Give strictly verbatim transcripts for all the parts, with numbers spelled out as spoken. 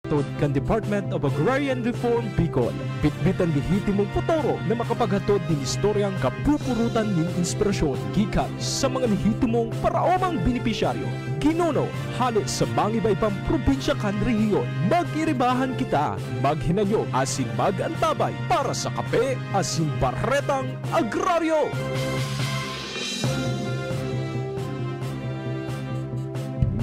Tod kan Department of Agrarian Reform Bicol, bitbit an lehitimong potoro na makapaghatod nin istoryang kapupurutan nin inspirasyon gikan sa mga lehitimong paraomang benepisyaryo, ginuno, hale sa mangiba-ibang probinsya kan rehiyon. Mag-iribahan kita, maghinanyog asin mag-antabay para sa kape asin baretang agraryo.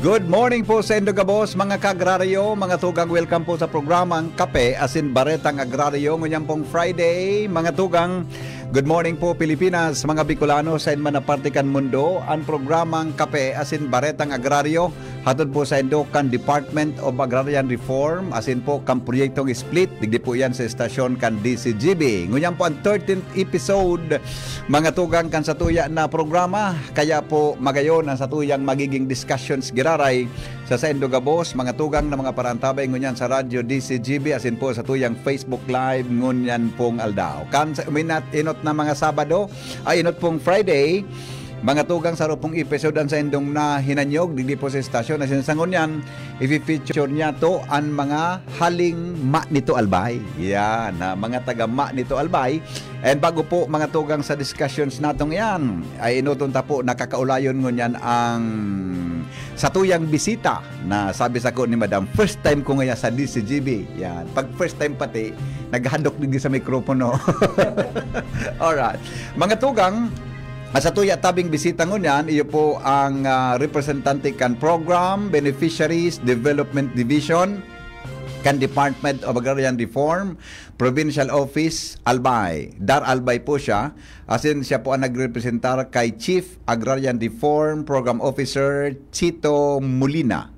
Good morning po sa indo gabos, mga kaagraryo, mga tugang. Welcome po sa programang Kape asin Baretang Agraryo. Ngunyan pong Friday, mga tugang. Good morning po, Pilipinas, mga Bicolano, sa man na parte kan mundo. Ang programang Kape asin Baretang Agraryo, hatod po sa indo kan Department of Agrarian Reform, asin po kan Proyektong Split, digdi po yan sa estasyon kan D C G B. Ngunyan po ang thirteenth episode, mga tugang, kan satuya na programa. Kaya po, magayon ang satuyang magiging discussions giraray sa saindo gabos, mga tugang na mga parantabay ngunyan sa Radyo D C G B, asin po satuyang Facebook Live ngunyan pong aldaw. Kan sa uminat, inot na mga Sabado, ay inot pong Friday, mga tugang, saro pong episode an saindong nahinanyog digdi po sa estasyon. Asin sa ngunyan, ifi-feature niya to an mga haling Ma Nito Albay. Yan, ha, mga taga Ma Nito Albay. And bago po, mga tugang, sa discussions natong yan, ay inoton ta po, nakakaulayon ngunyan ang satuyang bisita na sabi sako ni Madam, first time ko ngaya sa D C G B. Yan. Pag first time pati, naghandok digdi sa mikropono. Alright. Mga tugang, sa satuya tabing bisita ngunyan, iyo po ang ah, representante kan Program Beneficiaries Development Division kan Department of Agrarian Reform, Provincial Office, Albay. Dar Albay po siya. Asin siya po ang nagrepresentar kay Chief Agrarian Reform Program Officer Chito Molina.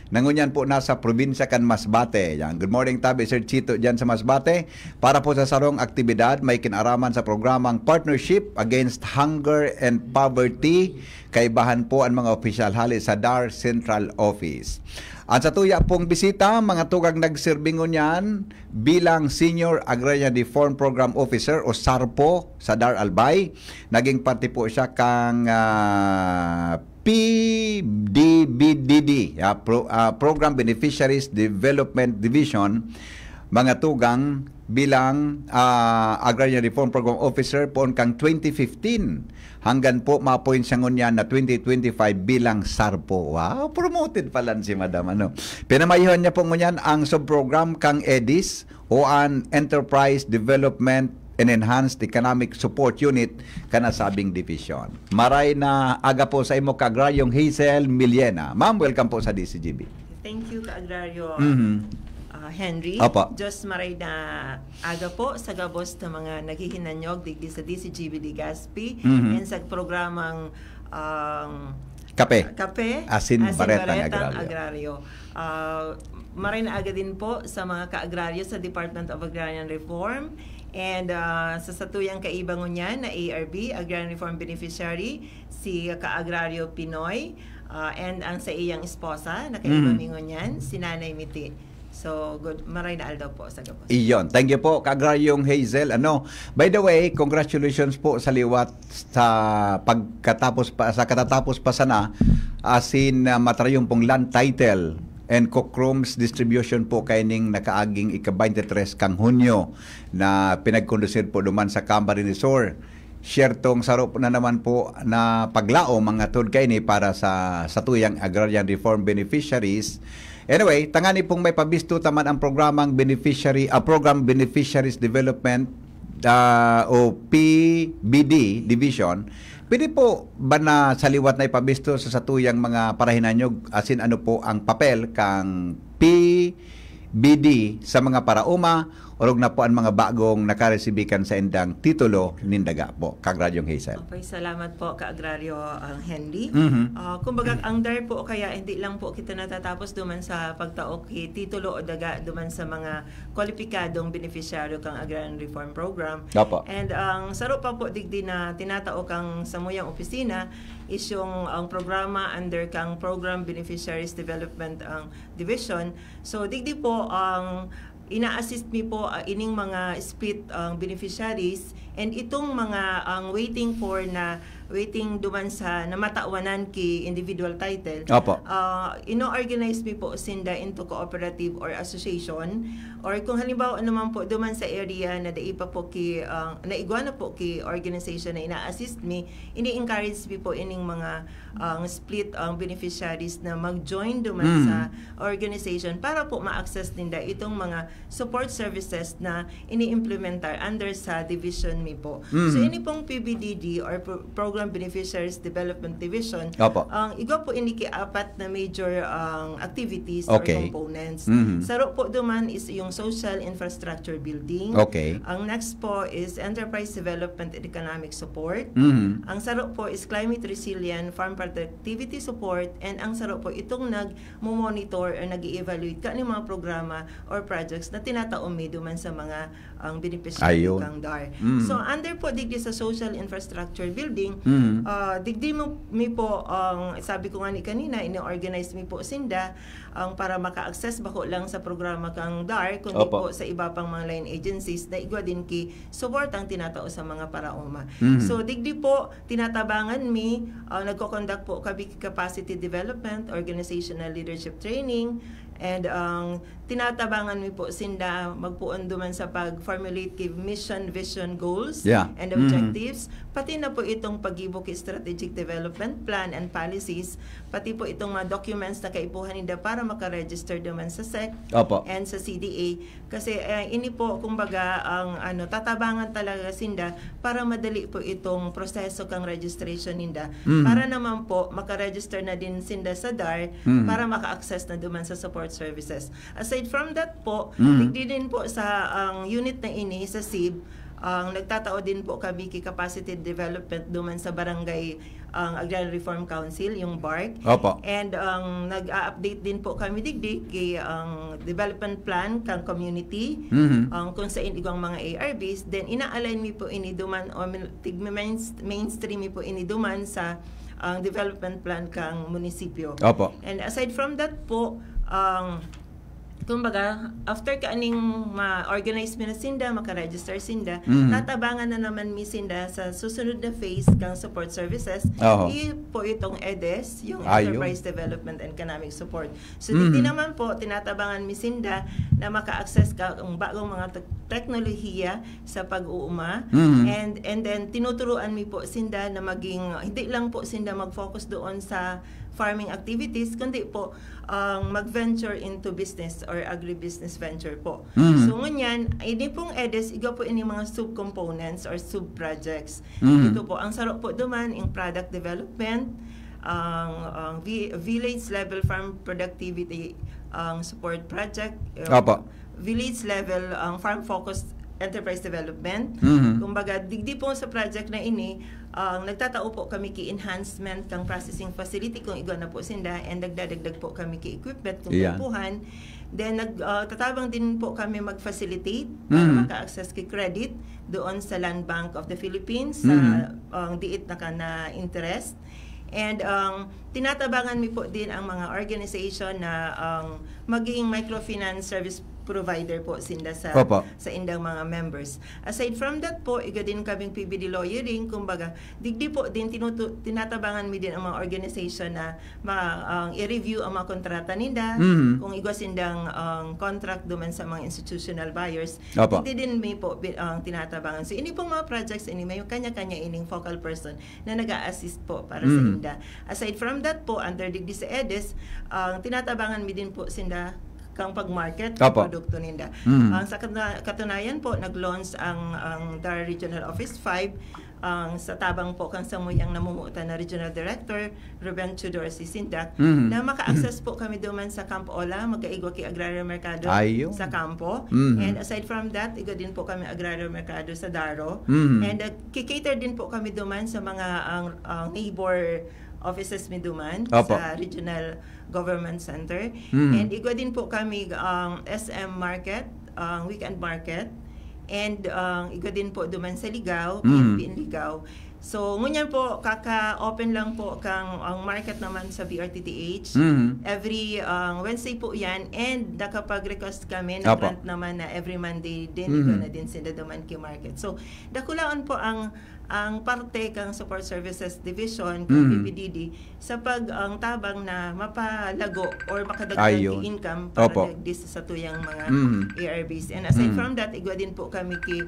Na ngunyan po nasa probinsya kan Masbate. Yan. Good morning, tabi, Sir Chito, dyan sa Masbate. Para po sa sarong aktibidad, may kinaraman sa programang Partnership Against Hunger and Poverty. Kaibahan po ang mga opisyal hali sa Dar Central Office. At sa tuya pong bisita, mga tugang nagserbi ngunyan bilang Senior Agrarian Reform Program Officer o SARPO sa Dar Albay. Naging parte po siya kang ah, P D B D D, ah, Pro- ah, Program Beneficiaries Development Division, mga tugang bilang ah, Agrarian Reform Program Officer poon kang twenty fifteen hanggang po ma-appoint siya ngunyan na twenty twenty-five bilang SARPO. Wow, promoted pala si Madam. Ano? Pinamayohan niya po ngunyan ang sub-program kang EDIS o an Enterprise Development and Enhanced Economic Support Unit kan nasabing division. Maray na aga po sa imo, Kaagraryong Hazel Millena. Ma'am, welcome po sa D C G B. Thank you, Kaagraryo Mhm. ah, Henry. Opo. Diyos maray na aga po sa gabos na mga naghihinanyog digdi sa D C G B Legazpi Mhm. and sa programang ang Kape. Kape Asin Baretang Baretang Agraryo. Agraryo. Ah, maray na aga din po sa mga kaagraryo sa Department of Agrarian Reform and ah, sa satuyang kaiba ngunyan na A R B, Agrarian Reform Beneficiary, si Kaagraryo Pinoy, ah, and ang sa iyang esposa na kaiba Mhm. mi ngunyan, si Nanay Miti. So, good, maray na aldaw po sa gabos. Iyon. Thank you po, Kaagraryong Hazel. Ano, by the way, congratulations po sa liwat sa pagkatapos pa, sa katatapos pa sana, asin ah, matrayong pong land title and cochrom's distribution po kaining nakaaging ika-twenty-three kang Hunyo na pinagkondusir po duman sa Kambari ni Sur. Siyertong saro po na naman po na paglaom ang atod kaini para sa satuyang agrarian reform beneficiaries. Anyway, tangani pong may pabisto taman ang programang beneficiary, ah, program beneficiaries development ah, o P B D division. Pwede po ba na sa liwat na ipabisto sa satuyang mga parahinanyog asin ano po ang papel kang P B D sa mga paraoma orog na po ang mga bagong nakaresibi kan saindang titulo nin daga po, Kaagraryong Hazel? Okay, salamat po, Kaagraryo ang Henry. Mhm. Ah, kumbaga, ang DAR po kaya hindi lang po kita natatapos duman sa pagtao ki titulo o daga duman sa mga kwalipikadong benepisyaryo kang Agrarian Reform Program. Opo. And ang saro pa po digdi na tinatao kang samuyang opisina is yung ang programa under kang Program Beneficiaries Development ang Division. So digdi po ang ina-assist mi po ah, ining mga split ang beneficiaries, and itong mga ang waiting for na waiting duman sa namatawanan ki individual title. Opo. Ah, ino-organize mi po sinda into cooperative or association, or kung halimbawa naman po duman sa area na dai pa po ki, ah, naigwa na po ki organization na ina-assist mi, ini-encourage mi po ining mga, ang split, ang beneficiaries na mag-join duman Mm. sa organization para po ma-access ninda itong mga support services na ini-implementar under sa division mi po. Mhm. So, ini pong P B D D or Pro- Program Beneficiaries Development Division, Opo. ang igwa po ini ki apat na major, ang activities Okay. or components. Mhm. Saro po duman is yung social infrastructure building. Okay. Ang next po is enterprise development and economic support. Mhm. Ang saro po is climate resilient farm productivity support, and ang saro po itong nag-monitor or nag-evaluate kani mga programa or projects na tinatao mi duman sa mga, ang beneficiary Ayun. kang D A R. Mm. So, under po digdi sa social infrastructure building, Mm. ah, digdi mo, mi po, ang sabi ko nga ni kanina, ini-organize mi po sinda ang para maka-access bako lang sa programa kang D A R, kundi Opo. po sa iba pang mga line agencies na igwa din ki support ang tinatao sa mga paraoma. Mhm. So, digdi po, tinatabangan mi, ah, nagko-conduct po kami capacity development, organizational leadership training, and ang tinatabangan mi po sinda magpoon duman sa pag-formulate ki mission, vision, goals, Yeah. and Mhm. objectives, pati na po itong paggibo ki strategic development plan and policies, pati po itong mga documents na kaipuhan ninda para maka-register duman sa sec Opo. and sa C D A. Kasi, eh, ini po, kumbaga, ang ano, tatabangan talaga sinda para madali po itong proseso kang registration ninda. Mhm. Para naman po, maka-register na din sinda sa D A R Mhm. para maka-access na duman sa support services. Aside from that po, Mhm. digdi din po sa ang unit na ini, sa SIB, ang nagtatao din po kami ki capacity development duman sa barangay, ang Agrarian Reform Council, yung bark. Opo. And ang nag-a-update din po kami digdi ki ang development plan kang community, Mhm. ang kung sa igwang mga A R Bs, then ina-align mi po ini duman o min- tig- main- mainstream mi po ini duman sa ang development plan kang munisipyo. Opo. And aside from that po, ang kumbaga, after kaaning ma-organize mi na sinda, maka-register sinda, Mhm. tatabangan na naman mi sinda sa susunod na phase kang support services. Oho. Iyo po itong EDES, yung Ayun. Enterprise Development and Economic Support. So, Mhm. digdi naman po, tinatabangan mi sinda na maka-access ka ang bagong mga te- teknolohiya sa pag-uuma. Mhm. And, and then, tinuturuan mi po sinda na maging, hindi lang po sinda mag-focus doon sa farming activities, kundi po ang mag-venture into business or agribusiness venture po. Mhm. So, ngunyan, ini pong EDES, igwa po ini mga sub-components or sub-projects. Mhm. Ito po, ang saro po duman, ang product development, ang, ang vi- village level farm productivity, ang support project, ang Opo. village level, ang farm focused enterprise development. Mhm. Kumbaga, digdi po sa project na ini, ang nagtatao po kami ki enhancement kang processing facility kung igwa na po sinda, and nagdadagdag po kami ki equipment kung Yeah. kaipuhan. Then, nag, ah, tatabang din po kami mag-facilitate para Mhm. maka-access ki credit doon sa Land Bank of the Philippines, sa, Mhm. ang diit na ka na interest. And ang tinatabangan mi po din ang mga organization na ang maging microfinance service provider po sinda sa Opo. sa indang mga members. Aside from that po, igwa din kaming P B D lawyering, kumbaga, digdi po din tinutu- tinatabangan mi din ang mga organization na ma- ang i-review ang mga kontrata ninda, Mhm. kung igwa sindang ang contract duman sa mga institutional buyers, Opo. digdi din mi po bi- ang tinatabangan. So, ini pong mga projects ini, may kanya-kanya ining focal person na nag-a-assist po para sa Mhm. inda. Aside from that po, under digdi sa EDES, ang tinatabangan mi din po sinda kang pag-market Opo. produkto ninda. Mhm. Ang sa katuna- katunayan po, nag-launch ang, ang D A R Regional Office five, ang sa tabang po kang samuyang namumutan na Regional Director, Ruben Tudor Sisindak, Mhm. na maka-access po kami duman sa Camp Ola, magkaigwa ki Agraryo Mercado Ayun. sa Campo. Mhm. And aside from that, igwa din po kami Agraryo Mercado sa Daro. Mhm. And uh, kikater din po kami duman sa mga ang, ang neighbor offices mi duman Opo. sa Regional Government Center. Mhm. And igwa din po kami ang S M Market, ang weekend market. And ang igwa din po duman sa Ligao, Mhm. P N P in Ligao. So, ngunyan po, kaka-open lang po kang, ang market naman sa B R T T H. Mhm. Every, ang Wednesday po yan. And nakapag-request kami na Apo. grant naman na every Monday din, Mhm. ikaw na din sila duman ki market. So, dakulaon po ang ang parte kang Support Services Division, kang Mhm. P P D D, sa pag, ang tabang na mapalago or makadagdag Ayun. ki income para Opo. digdi sa satuyang mga Mhm. A R Bs. And aside Mhm. from that, igwa din po kami ki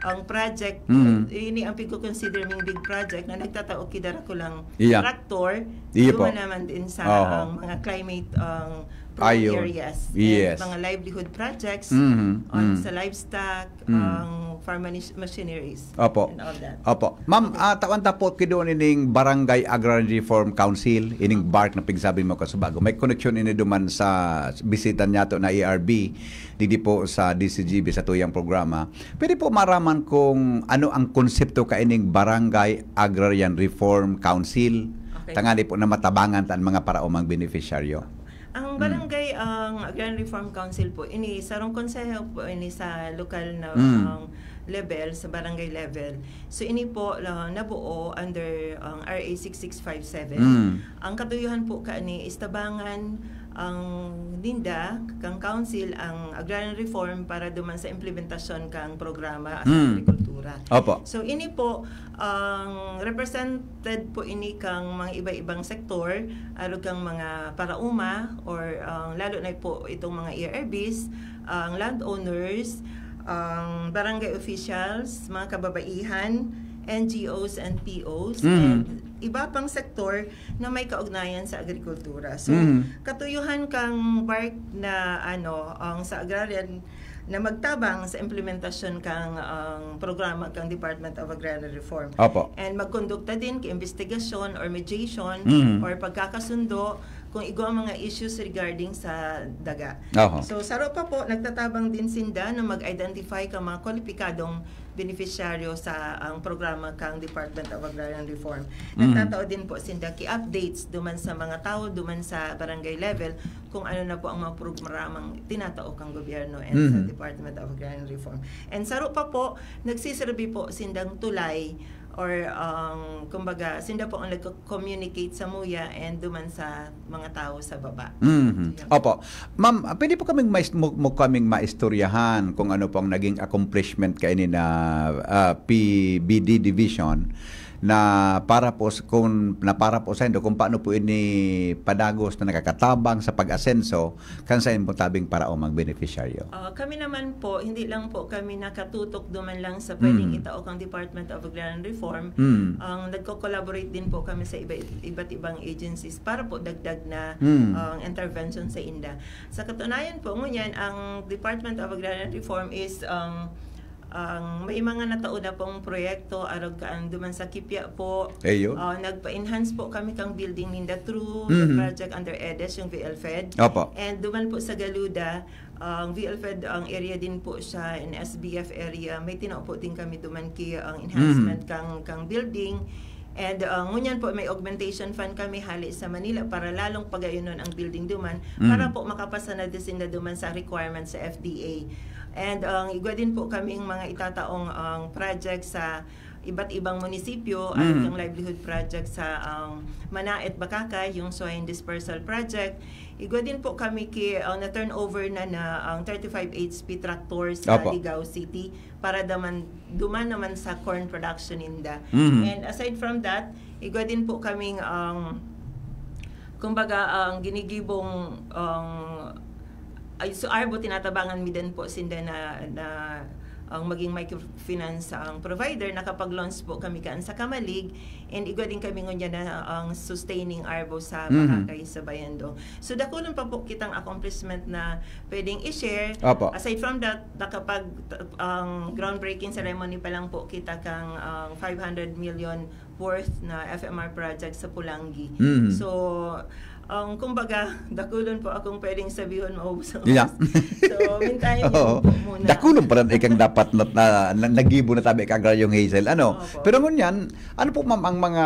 ang project, Mhm. ini ang pigko-consider ming big project na nagtatao ki dara ko lang Iya. tractor, Iya po. duman naman din sa Oho. ang mga climate ang prone Ayun. areas Yes. and mga livelihood projects Mhm. on Mhm. sa livestock, Mhm. ang farm manis- machineries, Opo. and all that. Opo. Ma'am, ah, tawan ta po kido nining Barangay Agrarian Reform Council, ining bark na pigsabi mo kasubago. May koneksyon ini duman sa bisita niyato na A R B, digdi po sa D C G B sa tuyang programa. Pwede po maraman kung ano ang konsepto kaining Barangay Agrarian Reform Council? Okay. Tangani po na matabangan ta ang mga paraomang benepisyaryo. Ang Mm. barangay, ang Agrarian Reform Council po, ini sarong konseho po ini sa lokal na Mm. ang level, sa barangay level. So ini po, ah, nabuo under ang R A six six five seven. Mm. Ang katuyuhan po kaini is tabangan ang ninda, kang council, ang agrarian reform para duman sa implementasyon kang programa sa Mm. agrikultura. Opo. So ini po, ang represented po ini kang mga iba-ibang sektor, arog kang mga paraoma, or ang lalo na po itong mga A R Bs, ang landowners, ang barangay officials, mga kababaihan, N G Os and P Os, Mhm. and iba pang sektor na may kaugnayan sa agrikultura. So, Mhm. katuyuhan kang bark na ano, ang sa agrarian na magtabang sa implementasyon kang ang programa kang Department of Agrarian Reform. Opo. And magkondukta din ki investigasyon or mediation Mhm. or pagkakasundo kung igwa ang mga issues regarding sa daga. Oho. So, saro pa po, nagtatabang din sinda na mag-identify ka mga kwalipikadong benepisyaryo sa ang programa kang Department of Agrarian Reform. Mhm. Nagtatao din po sinda ki updates duman sa mga tao, duman sa barangay level, kung ano na po ang mga programang tinatao kang gobyerno and sa Mhm. Department of Agrarian Reform. And saro pa po, nagsiserbi po sindang tulay or ang, kumbaga, sinda po ang nagko-communicate sa muya and duman sa mga tao sa baba. Mhm. Yan. Opo. Ma'am, pwede po kaming mais-, mo, mo kaming maistoryahan kung ano po ang naging accomplishment kaini na, ah, P B D division na para po s-, kung, na para po sa indo kung paano po ini padagos na nakakatabang sa pag-asenso kan sa imbong tabing paraomang benepisyaryo? Ah, kami naman po, hindi lang po kami nakatutok duman lang sa pwedeng Mm. itao kang Department of Agrarian Reform. Mm. Ang nagko-collaborate din po kami sa iba, iba't ibang agencies para po dagdag na Mm. ang intervention sa inda. Sa katunayan po, ngunyan, ang Department of Agrarian Reform is ang ang may mga natao na pong proyekto, arog kaan duman sa Kipia po. Eyo. Ah, nagpa-enhance po kami kang building ninda through the Mhm. project under EDES, yung V L Fed. Opo. And duman po sa Galuda, ang V L Fed, ang area din po siya, in S B F area, may tinao po din kami duman ki ang enhancement Mhm. kang, kang building. And, ah, ngunyan po, may augmentation fund kami hali sa Manila para lalong pagayunon ang building duman, Mhm. para po makapasa na din sinda duman sa requirements sa F D A. And ang igwa din po kaming mga itataong, ang project sa iba't ibang munisipyo, Mhm. ang livelihood project sa, ang Manaet, Bacacay, yung swine dispersal project. Igwa din po kami ki, ang na-turnover na, na ang thirty-five H P tractors sa Opo. Ligao City para daman, duman naman sa corn production ninda. Mhm. And aside from that, igwa din po kaming, ang, kumbaga, ang ginigibong, ang, ay, so, arbo, tinatabangan mi din po sinda na, na ang maging microfinance ang provider. Nakapag-launch po kami kaan sa Camalig, and igwa din kami ngunyan na ang sustaining arbo sa Mhm. Bacacay, sa Bayandong. So, dakulon pa po kitang accomplishment na pwedeng i-share. Opo. Aside from that, nakapag, ang groundbreaking ceremony pa lang po kita kang, ang five hundred million worth na F M R project sa Pulangi. Mhm. So, ang, kumbaga, dakulon po akong pwedeng sabihon, maubos ang Yeah. oras. So, mintayin niyo Oo. po muna. Dakulon pa rin ikang dapat na, na, na, nagibo na tabi ka Agraryong Hazel. Ano? Opo. Pero ngunyan, ano po, ma'am, ang mga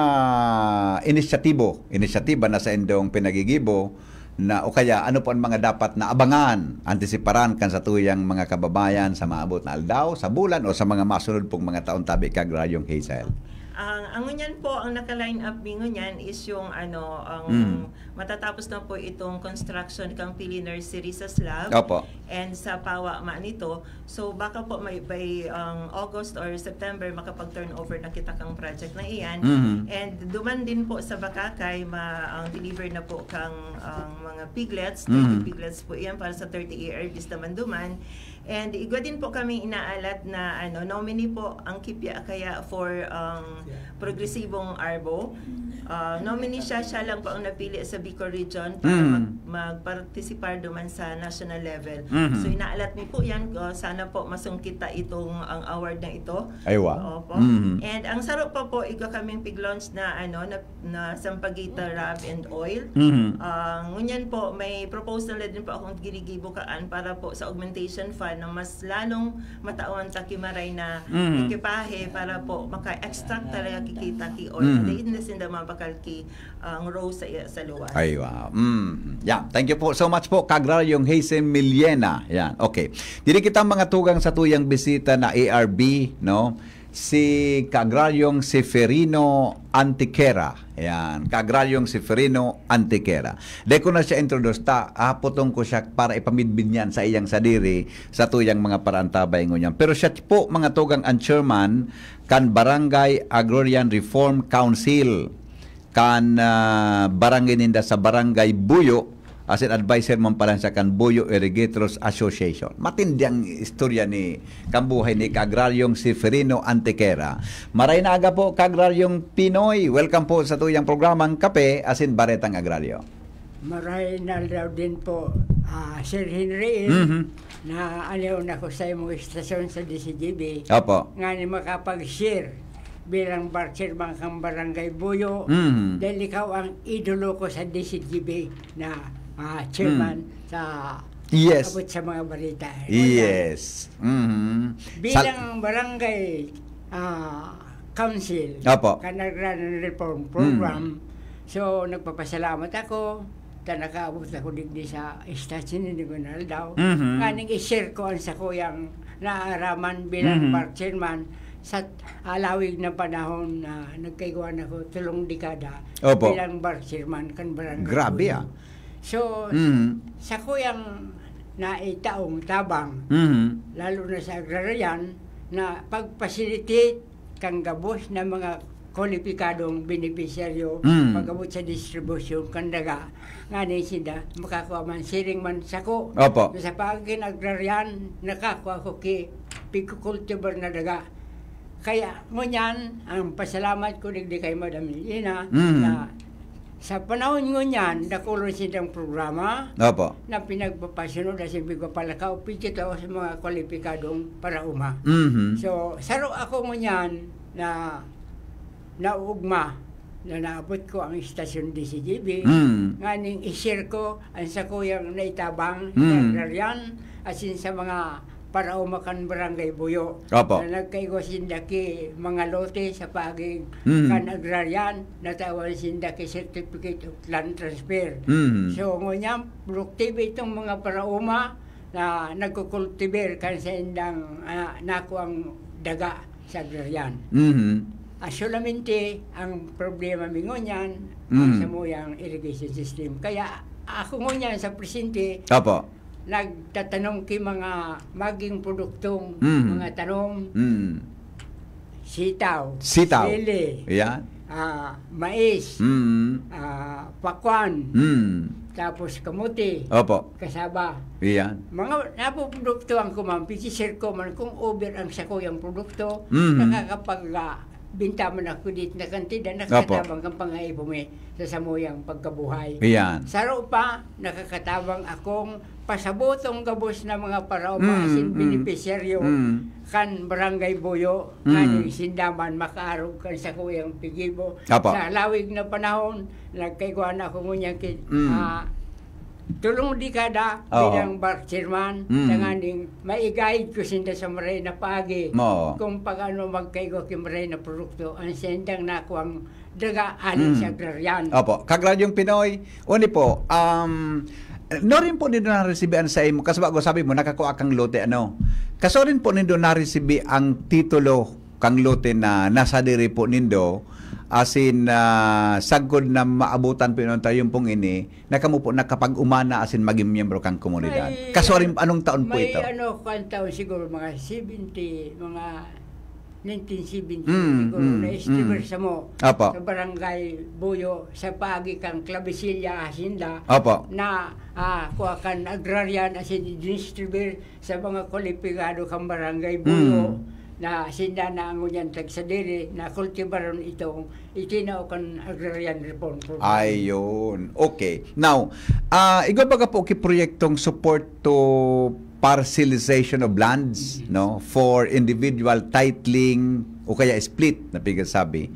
inisyatibo, inisyatiba na sa indong pinagigibo na, o kaya ano po ang mga dapat na abangan, antisiparan kan sa tuyang mga kababayan sa maabot na aldaw, sa bulan, o sa mga masunod pong mga taon tabi ka Agraryong Hazel? Ang, ang ngunyan po, ang naka-line up mi ngunyan is yung ano, ang Mm. matatapos na po itong construction kang Pili Nursery sa slab Opo. and sa pawa ma nito. So baka po may by ang August or September makapag-turnover na kita kang project na iyan. Mhm. And duman din po sa Bakakay, ma ang deliver na po kang ang mga piglets, thirty Mhm. piglets po iyan para sa thirty A R Vs naman duman. And igwa din po kami inaalat na ano, nominee po ang Kipya kaya for ang progresibong arbo. Ah, nominee siya, siya lang po ang napili sa Bicol region para Mm. mag- magpartisipar duman sa national level. Mhm. So inaalat mi po yan. Ah, sana po masungkit ta itong ang award na ito. Aywa. Opo. Mhm. And ang saro pa po, igwa kaming pig-launch na ano, na, na Sampaguita Rub and Oil. Mhm. Ah, ngunyan po, may proposal na din po akong ginigibo kaan para po sa augmentation fund na mas lalong matawan ta ki maray na Mhm. ekipahe para po maka-extract talaga ki kita ki oil. Mhm. Dahil na sinda mabakal ki ang rose sa, sa luwas. Aywa. Mm. Yeah. Thank you po so much po, Kagraryong Hazen Millena. Yan. Okay. Diri kita mga tugang sa tuyang bisita na A R B, no? Si Kagraryong Seferino Antiquera. Yan. Kagraryong Seferino Antiquera. Dai ko na siya introduce ta. Hapotong ko siya para ipamidbid niyan sa iyang sadiri sa tuyang mga paraantabay ngunyan. Pero siya po, mga tugang, ang chairman kan Barangay Agrarian Reform Council, kan, ah, barangay ninda sa Barangay Buyo, as in adviser man pala siya kan Buyo Irrigators Association. Matindi ang istorya ni, kan buhay ni Kaagraryong Seferino Antequera. Maray na aga po, Kaagraryong Pinoy. Welcome po sa tuyang programang Kape asin Baretang Agraryo. Maray na aldaw din po, ah, Sir Henry, Mhm. na aliw na ko sa imong istasyon sa D C G B, Opo. nga ni makapag-share bilang bar chairman kang Barangay Buyo. Mhm. Dahil ikaw ang idolo ko sa D C G B na, ah, chairman Mm. sa Yes. abot sa mga balita. Yes. Mhm. Bilang barangay, ah, council, Opo. kan Agrarian Reform Program, Mm. so nagpapasalamat ako ta nakaabot ako digdi sa istasyon ni Gunaldaw. Mhm. Nganing i-share ko ang sakuyang naaraman bilang Mhm. bar chairman sa alawig na panahon na nagkaigwa na ko tulong dekada Opo. bilang bar chairman kan barangay. Grabe, Buyo. Ah. So, Mhm. sakuyang naitaong tabang, Mhm. lalo na sa agrarian, na pag-facilitate kan gabos na mga kwalipikadong benepisyaryo Mm. pag-abot sa distribusyon kan daga nganing sinda makakua man siring man sako. Opo. Sa pagin agrarian, nakakua ko ki pigkukultibar na daga. Kaya ngunyan, ang pasalamat ko digdi kay Madam Ina Mm. na sa panahon ngunyan, dakulon sindang programa Opo. na pinagpapasunod na siyempre ko palakaw, pigkitaw sa mga kwalipikadong parauma. Mhm. So, saro ako ngunyan na naugma na naabot ko ang istasyon D C G B, Mm. nganing i-share ko ang sakuyang naitabang Mm. sa agrarian, asin sa mga parauma kan Barangay Buyo. Opo. Na nagkaigwa sinda ki mga lote sa paging Mm. kan agrarian, natawan sinda ki certificate of land transfer. Mm. So, ngunyan, produktibo itong mga parauma na nagkukultibar kan sa indang, ah, nakuang daga sa agrarian. Mhm. Ah, solamente ang problema mi ngunyan, Mm. sa muyang irrigation system. Kaya ako ngunyan sa presente, Opo. nagtatanom ki mga maging produktong Mm. mga tanom, Mm. sitaw, Sitaw. sili, Yan. ah, mais, Mm. ah, pakwan, Mm. tapos kamuti, Opo. kasaba. Yan. Mga napuproduktuhan ko man, pigsi-share ko man kung over ang sakuyang produkto, Mhm. nakakapag, ah, binta man ako dit na kantidad, Opo. nakakatabang kang pangaipo mi sa samuyang pagkabuhay. Yan. Saro pa, nakakatabang akong pasabotong gabos na mga paraoma Mm, asin mm. benepisyaryo Mm. kan Barangay Buyo, Mm. nganing sinda man makaarog kan sakuyang pigibo. Opo. Sa lawig na panahon, nagkaigwa na ako ngunyan ki, Mm. ah, tulong dekada Oo. bilang bar chairman, Mm. tanganing maigayod ko sinda sa maray na paagi Oo. kung pag-ano magkaigwa ki maray na produkto ang sindang nakuang daga ali Mm. sa agrarian. Opo. Kagradyong Pinoy, uni po, um, no rin po nindo naresibi an sa imo, kasi bago sabi mo, nakakua kang lote, ano? Kaso rin po nindo naresibi ang titulo kang lote na nasadiri po nindo, asin, ah, sagkod na maabotan po ining tayon pong ini, na kamo po nakapag-umana asin magin miyembro kang komunidad. Ay, Kasuarin, anong taon po may ito? Ano, kwan taon siguro, mga seventy, mga nineteen seventy Mm, siguro, mm, na-estibar mm. sa mo, Apo. sa Barangay Buyo, sa paagi kang Clavesillas, Hacienda, Apo. na, ah, kuha kan agrarian, asin distribuir sa mga kwalipikado kang Barangay Buyo, Mm. na sinda na ang ngunyan tagsadiri, na kultibaron itong itinao kan Agrarian Reform Program. Ayun. Okay. Now, ah, igwa baga po ki proyektong support to parcelization of lands, Yes. no, for individual titling o kaya split na pigsasabi,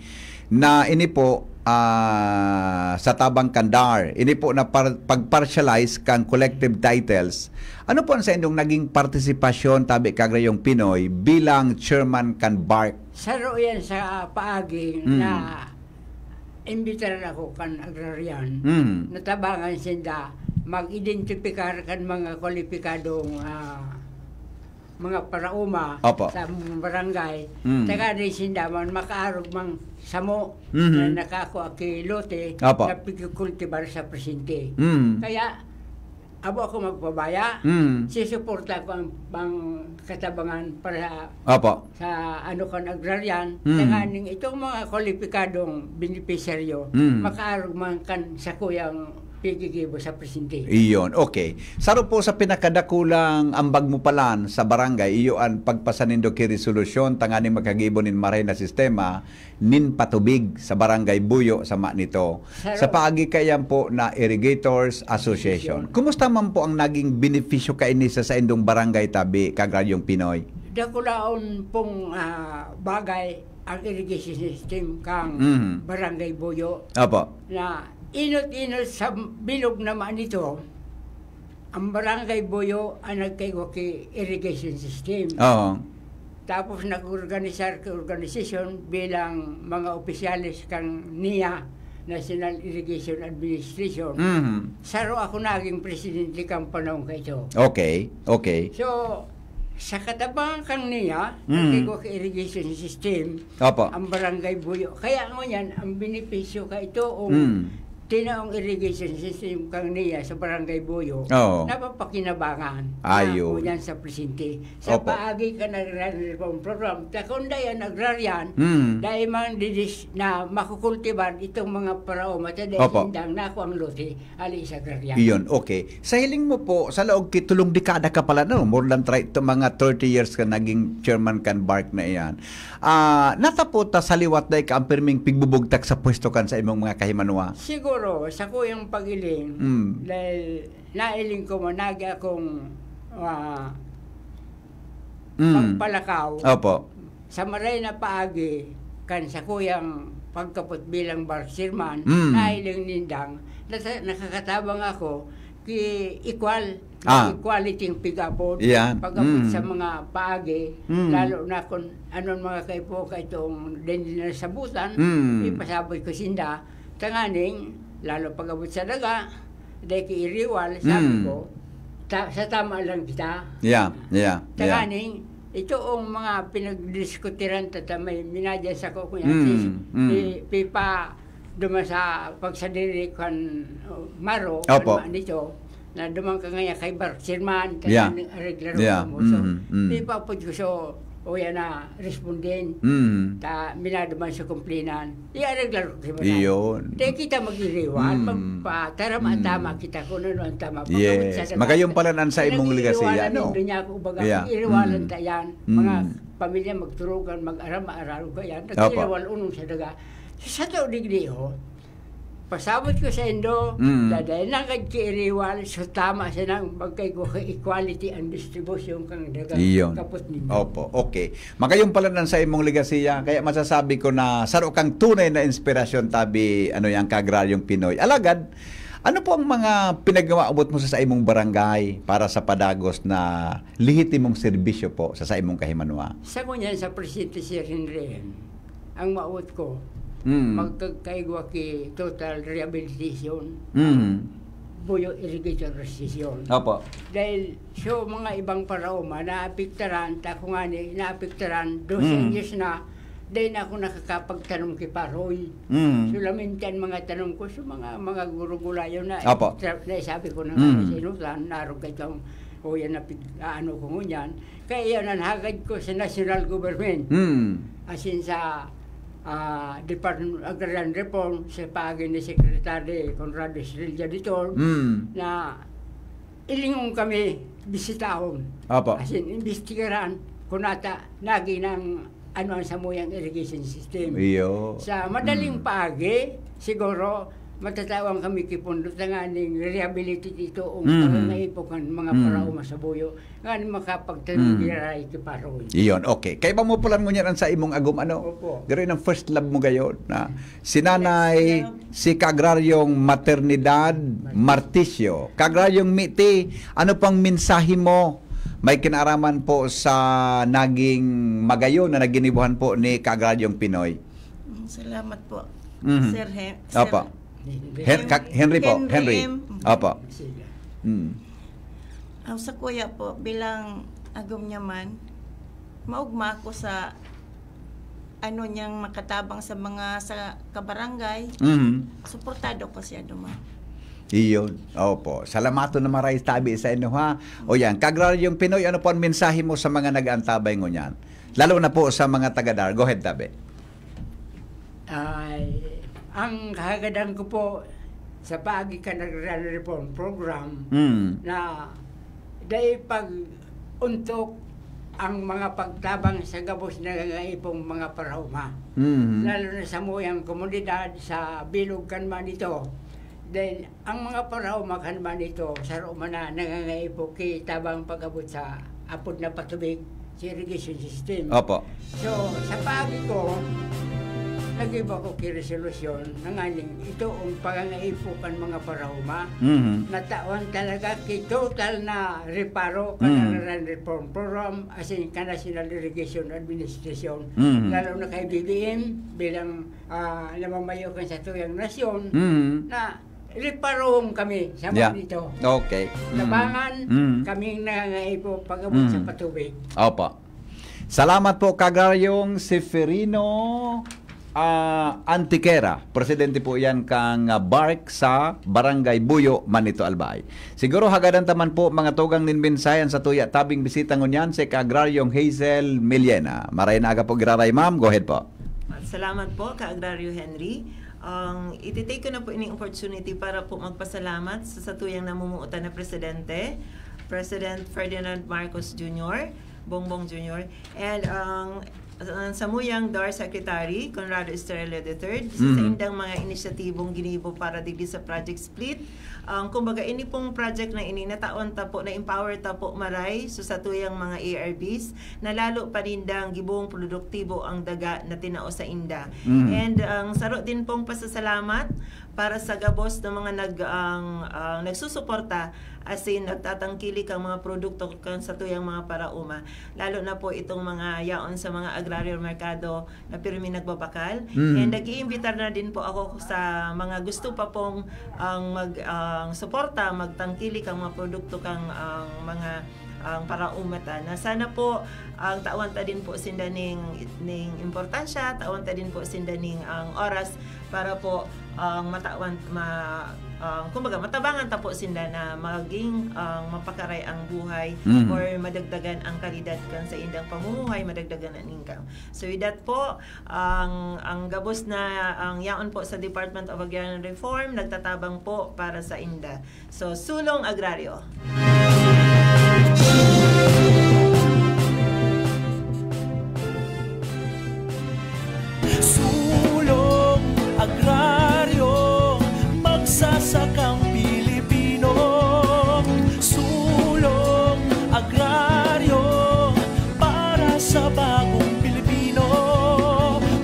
na ini po, ah, sa tabang kan DAR, ini po na par-, pag-partialize kan collective titles. Ano po ang saindong naging partisipasyon, tabi, Kagrayong Pinoy, bilang chairman kan BARC? Saro yan sa paagi Mm. na imbitaran ako kan agrarian. Mm. Natabangan sinda mag-identipikar kan mga kwalipikadong, ah, mga paraoma Opo. sa barangay. Mm. Taga rin sinda man makaarog mang samo Mhm. na nakakua ki lote Opo. na pagkukultibar sa presente. Mm. Kaya, abo ako magpabaya, Mm. sisuporta ko ang, ang katabangan para Opo. sa ano kan agrarian, Mm. tanganing itong mga kwalipikadong benepisyaryo, Mm. makaarog man kan sakuyang pigigibo sa presente. Iyon, okay. Saro po sa pinakadakulang ambag mo palan sa barangay, iyo an pagpasa nindo ki resolusyon tanganing makagibo nin marahay na sistema nin patubig sa Barangay Buyo sama nito. Saro. Sa paagi kaiyan po na Irrigators Association. Association. Kumusta man po ang naging benepisyo kaini sa saindong barangay tabi, Kagraryong Pinoy? Dakulaon pong, ah, bagay ang irrigation system kang Mhm. Barangay Buyo. Opo. Na inot-inot sa bilog naman nito, ang Barangay Buyo ang nagkaigwa ki irrigation system. Oo. Tapos nag-organisar ki organisasyon bilang mga opisyales kang NIA, National Irrigation Administration. Mhm. Saro ako naging presidente kang panahon ka ito. Okay, okay. So, sa katabangan kang NIA, Mm. nagkaigwa ki irrigation system, Opo. ang Barangay Buyo. Kaya ngunyan, ang benepisyo ka ito, ang Mm. tinaong irrigation system kang NIA sa Barangay Buyo, Oo. napapakinabangan na Ayun. ngunyan sa presente. Sa Opo. paagi kan agrarian reform program, ta kung dai an agrarian, Mm. dai man didis-, na makukultibar itong mga paraoma, ta dai Opo. sindang nakuang lote, ali sa agrarian. Iyon, okay. Sa hiling mo po, sa laog ki tulong dekada ka pala, no? More than tri-, to mga thirty years ka naging chairman kan BARC na iyan. Ah, natapot ta sa liwat dai ka ang pirming pigbubugtak sa pwesto kan sa imong mga kahimanwa? Siguro, sa kuyang pag-iling, Mm. dahil nailing ko man, nagi akong, ah, Mm. pagpalakaw. Opo. Sa maray na paagi, kan sa kuyang pagkapot bilang BARC chairman, Mm. nailing nindang, nasa-, nakakatabang ako, ki equal, Ah. equality ang pig-apod, Iyan. pag-apod Mm. sa mga paagi, Mm. lalo na kung anong mga kaipo ka itong dindi na sabutan, Mm. ipasabot ko sinda, tanganing, lalo pag-abot sa daga, dai ki iriwal, sabi Mm. ko, ta-, sa tama lang kita. Yeah, yeah, yeah. Tanganing, ito ang mga pinagdiskutiran ta, ta may minadya sa ko, kuya, Mm, si, mm. si Pipa, duman sa pagsadiri kan, oh, Maro, Opo. kan ma-, nito, na duman ka ngayon kay BARC chairman, ta Yeah. nang areglar Yeah. mo. So, Mm, mm. Pipa po ko, so, o yan na, respondin. Mm. Ta, minaduman sa kumplinan. Iareglar ko si Manay. Iyon. Di kita mag-iriwal, Mm. magpatama-tama Mm. kita kung ano ang tama. Pagkabot Yes. sa dagat. Magayong palanan sa imong legacy, Nag-iiriwalan no? din niya ako, baga, Yeah. iriwalan Mm. ta yan. Mm. Mga pamilya magturugan, mag-aram-aral ko yan. Opo. Nag-iriwal unong sa daga. Sa tao digdi, oh. Pasabot ko sa indo, Mm. daday nanggad ki iriwal, so tama siya nang magkaigwa ka equality ang distribution kang dagang Iyon. kapot ninyo. Opo, okay. Magayong palanan sa imong legasiya, kaya masasabi ko na saro kang tunay na inspirasyon, tabi, ano, yang kaagraryong Pinoy. Alagad, ano po ang mga pinagmaabot mo sa, sa imong barangay para sa padagos na lehitimong serbisyo po sa, sa imong kahimanwa? Sa ngunyan, sa presidente, Sir Henry, ang maabot ko, Mm. magkakaigwa ki total rehabilitation, Mm. Buyo Irrigation Association. Opo. Dahil so mga ibang paraoma naapektaran, ta kung ani, naapektaran, dose Mm. anyos na, Dai na ako nakakapagtanom ki Paroy. Mm. Solamente an mga tanom ko, so mga, mga gurugulayon na Apo. tra-, na isabi ko na nga Mm. sa inutan, narog kay kang uyan na pig-, aano ko ngunyan. Kaya yan ang hagad ko sa national government. Mm. As in sa, ah, Department of Agrarian Reform, sa paagi ni Secretary Conrado Estrella Ditor, Mm. na ilingon kami bisitahon. Apo. As in, imbestigaran kung nata, nagi ng ano ang samuyang irrigation system. Iyo. Sa madaling Mm. paagi, siguro, matatawan kami ki pondo tanganing rehabilitate ito ang Mm. pangangaipo kan mga Mm. paraoma sa buyo, nga makapagtanim Mm. diray ki Paroy. Iyon, okay. Kaiba mo pala ngunyan ang sa imong agom, ano? Opo. Garo ng first love mo gayon, na si Nanay, Yes, love. si Kaagraryong Maternidad Martisyo. Kaagraryong Miti, ano pang mensahe mo may kinaaraman po sa naging magayon na naginibuhan po ni Kaagraryong Pinoy? Mm, salamat po, Mhm. Sir Hen-, Opo. Sir Hen-, Hen-, Kak-, Henry po, Henry Henry. M. Opo. Sige. Mm. Ang sa kuya po, bilang agom niya man, maugma ako sa ano niyang makatabang sa mga, sa kabarangay. Mhm. Suportado ko siya duman. Iyon. Opo. Salamaton na maray tabi sa inyo, ha? O yan, Kaagraryong Pinoy, ano po ang mensahe mo sa mga nag-aantabay ngunyan? Lalo na po sa mga taga-DAR. Go ahead, tabi. Ay, ang kahagadan ko po sa paagi kan Agrarian Reform Program Mm. na dai pag-untok ang mga pagtabang sa gabos na nangangaipong mga paraoma. Mm. Lalo na sa muyang komunidad, sa bilog kan man ito. Dahil ang mga paraoma kan man ito, saro man na nangangaipo ki tabang pag-abot sa apod na patubig sa irrigation system. Opo. So, sa paagi ko, nag-iba ko ki resolusyon na nganing ito ang pangangaipo kan mga paraoma Mhm. na tawan talaga ki total na reparo kan Mhm. Agrarian Reform Program, as in, kan National Irrigation Administration, Mhm. lalo na kay B B M bilang, ah, namamayo kan satuyang nasyon, Mhm. na reparohon kami sa Yeah. mga ito. Okay. Mm. Tabangan Mm. kaming nangangaipo pag-abot sa Mm. patubig. Opo. Salamat po, Kaagraryong Seferino, ah, Antiquera. Presidente po yan kang, ah, BARC sa Barangay Buyo, Manito, Albay. Siguro hagadan ta man po, mga tugang nin mensahe, an satuya tabing bisita ngunyan, si Kaagraryong Hazel Millena. Maray na aga po, giraray, ma'am. Go ahead po. Salamat po, Kaagraryo Henry. Ang ititake ko na po ining opportunity para po magpasalamat sa satuyang namumuotan na presidente, President Ferdinand Marcos Junior, Bongbong Junior, and ang, ang samuyang DAR Secretary, Conrado Estrella the third, sa Mhm. saindang mga inisyatibong ginibo para digdi sa Project Split. Ang, kumbaga, ini pong project na ini, natawan ta po, na-empower ta po maray, so satuyang mga A R Bs, na lalo pa nindang gibong produktibo ang daga na tinao sa inda. Mhm. And ang saro din pong pasasalamat para sa gabos na mga nag-, ang, ang nagsusuporta, as in, nagtatangkilik ang mga produkto kan satuyang mga paraoma. Lalo na po itong mga yaon sa mga agraryo merkado na pirmi nagbabakal. Mhm. And nag-iimbitar na din po ako sa mga gusto pa pong ang mag-, ang suporta, magtangkilik ang mga produkto kang ang mga ang paraoma ta. Na sana po ang tawan ta din po sinda ning, ning importansya, tawan ta din po sinda ning ang oras para po ang matawan, ma-, ang, kumbaga, matabangan ta po sinda na maging ang mapakaray ang buhay Mhm. or madagdagan ang kalidad kan sa indang pamumuhay, madagdagan ang income. So with that po, ang, ang gabos na, ang yaon po sa Department of Agrarian Reform, nagtatabang po para sa inda. So, Sulong Agraryo. Sulong Agraryo, magsasakang Pilipino. Sulong Agraryo, para sa bagong Pilipino.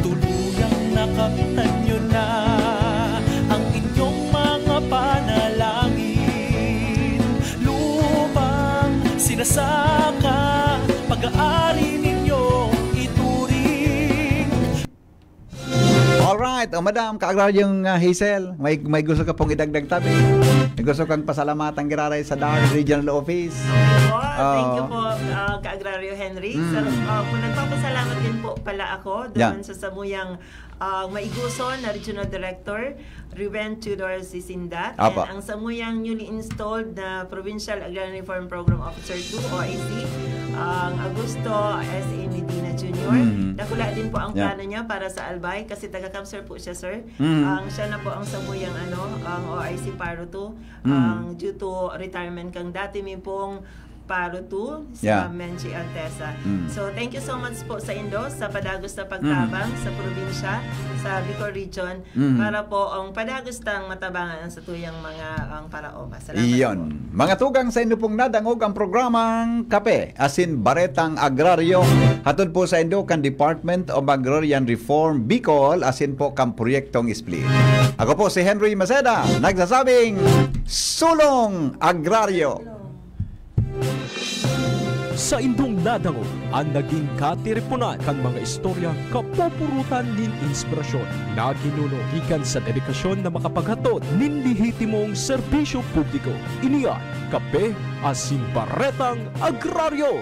Tuluyang nakamtan nyo na ang inyong mga panalangin. Lupang sinasaka, pag-aari ninyong ituring. Alright. Alright, o madam, Kaagraryong, ah, Hazel, may, may gusto ka pong idagdag tabi? May gusto kang pasalamatan giraray sa DAR Regional Office? Po, thank you Oo. po, uh, Kaagraryo Henry. Mm. Sa, uh, kung nagpapasalamat din po pala ako Yeah. doon sa samuyang uh, maiguson na Regional Director, Riven Tudor Sisinda, Apa. and ang samuyang newly installed na Provincial Agrarian Reform Program Officer two, O I C, ang Augusto S A Medina Junior. Mm. Dakula din po ang Yeah. plano niya para sa Albay kasi taga-Kamsur po siya, sir. Mm. Ang siya na po ang samuyang ano, ang O I C Paro two, Mm. ang due to retirement kang dati mi pong Paro two, si Yeah. Ma'am Menchi Altesa. Mm. So, thank you so much po sa indo, sa padagos na pagtabang sa probinsya, sa Bicol Region, Mm. para po ang padagos tang matabangan ang satuyang mga ang paraoma. Salamat Iyon. po. Mga tugang, sa indo pong nadangog ang programang Kape asin Baretang Agraryo. Hatod po sa indo kan Department of Agrarian Reform Bicol asin po kan Proyektong SPLIT. Ako po si Henry Maceda, nagsasabing, Sulong Agraryo! Sa indong nadangog an naging katiriponan kan mga istorya kapupurutan nin inspirasyon na ginuno gikan sa dedikasyon na makapaghatod nin lehitimong serbisyo publiko. Ini an Kape asin Baretang Agraryo.